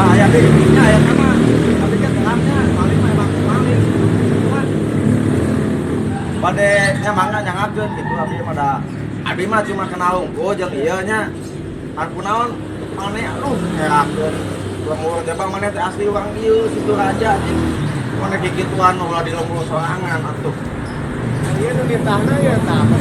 Aya di nya aya mah. Tapi kan terangnya maling mah emang maling. Cuman bade nya mangga nyangapkeun gitu, abdi mah da abdi mah cuma kenal unggul jeung ieu nya. Aku naon maneh, aduh, ngerakeun lembur coba maneh teh asli urang dieu Situraja, anjing. Maneh kikituan ulah di lembur sorangan atuh. Iya, nu nitahna ya tah apa?